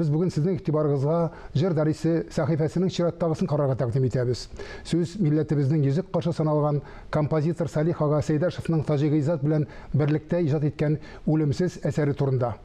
Без бүген сезнең игътибарыгызга Җыр дәресе сәхифәсенең чираттагысын карарга тәкъдим итәбез. Сүз милләтебезнең йөзек кашы саналган композитор Салих ага Сәйдәшевның Таҗи Гыйззәт белән берлектә иҗат иткән үлемсез әсәре турында.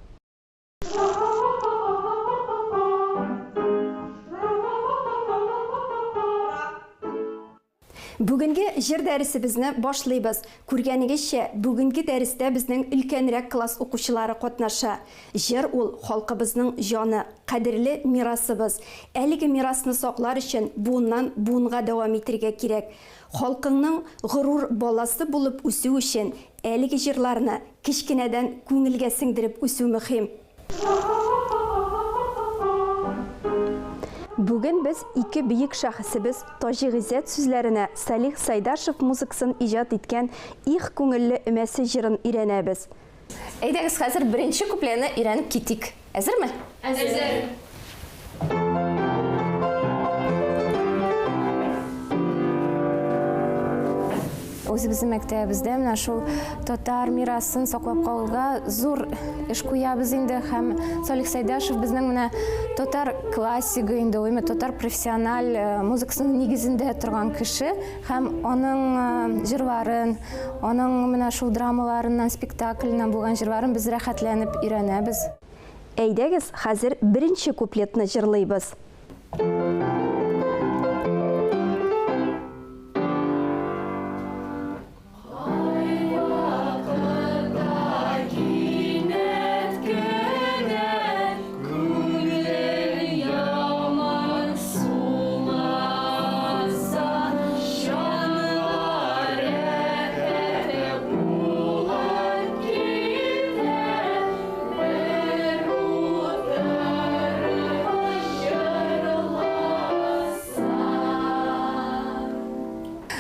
Бүгенге җыр дәресебезне башлыйбыз. Күргәнегезчә, бүгенге дәрестә безнең өлкәнрәк класс укучылары катнаша. Җыр ул, халкыбызның җаны, кадерле мирасыбыз. Әлеге мирасны саклар өчен буыннан буынга дәвам итергә кирәк. Халкыңның горур баласы булып үсү өчен әлеге җырларны кечкенәдән күңелгә сеңдереп үсү мөхим. Бүген без ике бөек шәхесебез Таҗи Гыйззәт сүзләренә Салих Сайдашев музыкасын иҗат иткән Их күңелле өмәсе җырын өйрәнәбез. Әйдәгез хәзер беренче куплены өйрәнеп китик. Әзерме? Әзер. Үзебезнең мәктәбебездә менә шул татар мирасын саклап калуга зур эш куябыз инде һәм Салих Сәйдәшев безнең менә татар классигы инде ул, татар профессиональ э, музыкасының нигезендә торган кеше һәм аның э, җырларын, аның менә шул драмаларыннан, спектакленнән булган җырларын без рәхәтләнеп өйрәнәбез. Әйдәгез, хәзер беренче куплетны җырлыйбыз.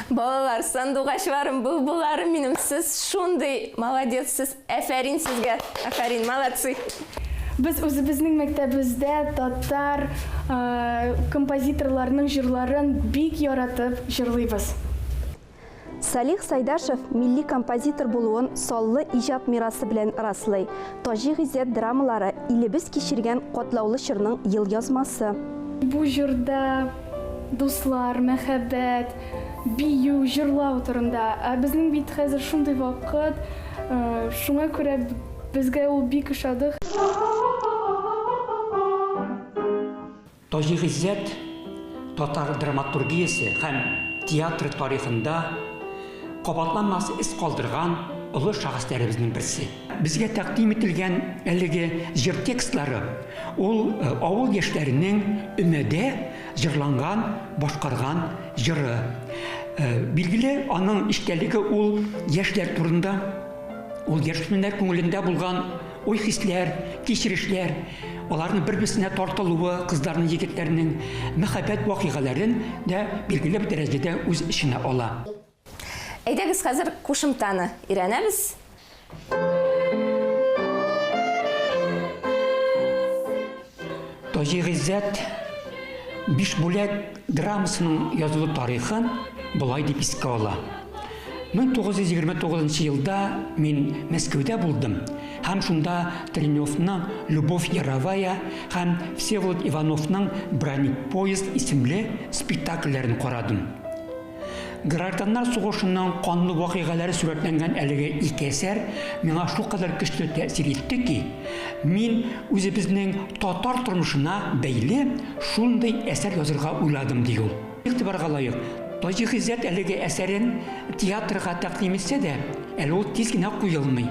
Балалар, сандугачларым, былбылларым минем, сез шундый молодец, сез әфәрин сезгә, әфәрин, молодцы. Без үзебезнең мәктәбебездә татар композиторларының җырларын бик яратып җырлыйбыз. Салих Сайдашев милли композитор булуын саллы иҗат мирасы белән раслый. Таҗи Гыйззәт драмалары, илебез кичергән катлаулы чорның елъязмасы. Бу җырда дуслар, мәхәббәт, бию, җырлау турында. Ә безнең бит хәзер шундый вакыт, шуңа күрә безгә ул бик ошады. Таҗи Гыйззәт татар драматургиясе һәм театры тарихында кабатланмас эз калдырган олы шәхесләребезнең берсе. Безгә тәкъдим ителгән әлеге җыр текстлары ул авыл яшьләренең өмәдә җырланган, башкарган җыры. Билгеле, аның эчтәлеге ул яшьләр турында, ул яшүсмерләр күңелендә булган Уй-хисләр, кичерешләр, аларның бер-берсенә тартылуы, кызларның, егетләрнең мәхәббәт вакыйгаләрен дә билгеле бер дәрәҗәдә үз эченә ала. Әйдәгез, хәзер кушымтаны өйрәнәбез. Таҗи Гыйззәт Бишбүләк драмасының язылу тарихын болай дип искә ала. 1929 елда мин Мәскәүдә булдым һәм шунда Треневның Любовь Яровая һәм Всеволод Ивановның Бронепоезд исемле спектакльләрен карадым. Гражданнар сугышының канлы вакыйгалары сурәтләнгән әлеге ике әсәр миңа шулкадәр көчле тәэсир итте ки, мин үзебезнең татар тормышына бәйле шундый әсәр язырга уйладым, ди ул. Игътибарга лаек, Таҗи Гыйззәт әлеге әсәрен театрга тәкъдим итсә дә, әле ул тиз генә куелмый.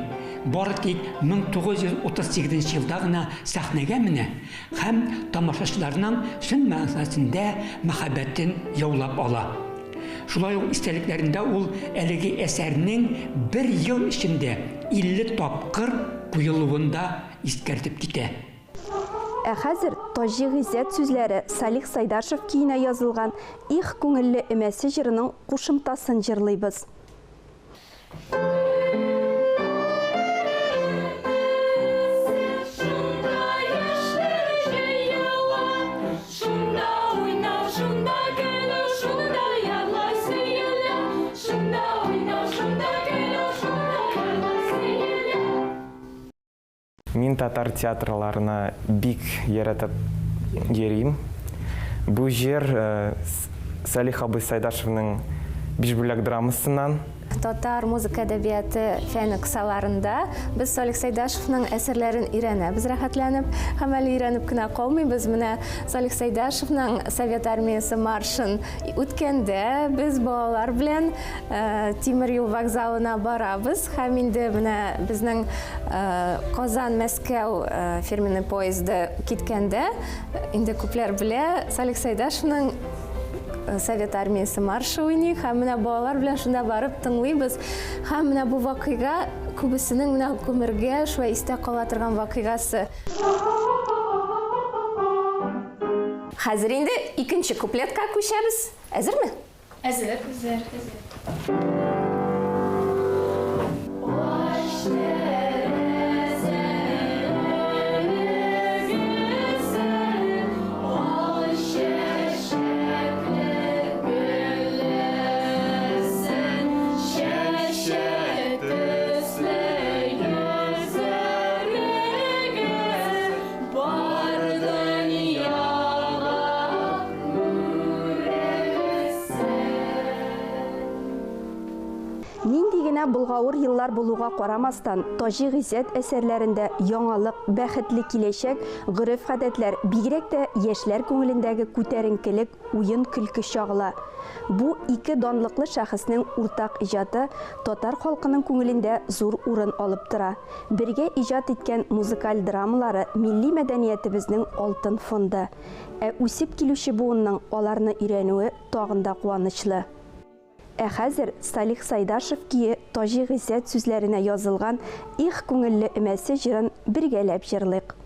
Бары тик 1938 елда гына сәхнәгә менә һәм тамашачыларның чын мәгънәсендә мәхәббәтен яулап ала. Шулай ук истәлекләрендә ул әлеге әсәрнең бер ел эчендә 50 тапкыр куелуын да искәртеп китә. Ә хәзер Таҗи Гыйззәт сүзләре Салих Сайдашев көенә язылган Их, күңелле өмәсе җырының кушымтасын җырлыйбыз. Мин татар театрларына бик яратып йөрим. Бу җыр Салих абый Сайдашевның Бишбүләк драмасыннан. Татар музыка әдәбияты фәне кысаларында без Салих Сәйдәшевның әсәрләрен өйрәнәбез рәхәтләнеп. Һәм әле өйрәнеп кенә калмыйбыз. Менә Салих Сәйдәшевның Совет армиясе маршын үткәндә без балалар белән тимер юл вокзалына барабыз һәм инде менә безнең Казан-Мәскәү фирменный поезды киткәндә инде күпләр белә Салих Сәйдәшевның Совет армиясе маршы уйный һәм менә балалар белән шунда барып тыңлыйбыз. Һәм менә бу вакыйга күбесенең менә гомергә шулай истә кала торган вакыйгасы. Хәзер инде икенче куплетка күчәбез. Әзерме? Әзер. Әзер. Нинди генә болгавыр еллар булуга карамастан, Таҗи Гыйззәт әсәрләрендә яңалык, бәхетле киләчәк, гореф-гадәтләр, бигрәк тә яшьләр күңелендәге күтәренкелек, уен-көлке чагыла. Бу ике данлыклы шәхеснең уртак иҗаты татар халкының күңелендә зур урын алып тора. Бергә иҗат иткән музыкаль драмалары милли мәдәниятебезнең алтын фонды. Ә үсеп килүче буынның аларны өйрәнүе тагын да куанычлы. Ә хәзер Салих Сайдашев көе Таҗи Гыйззәт сүзләренә язылган Их күңелле өмәсе җырын бергәләп җырлыйк.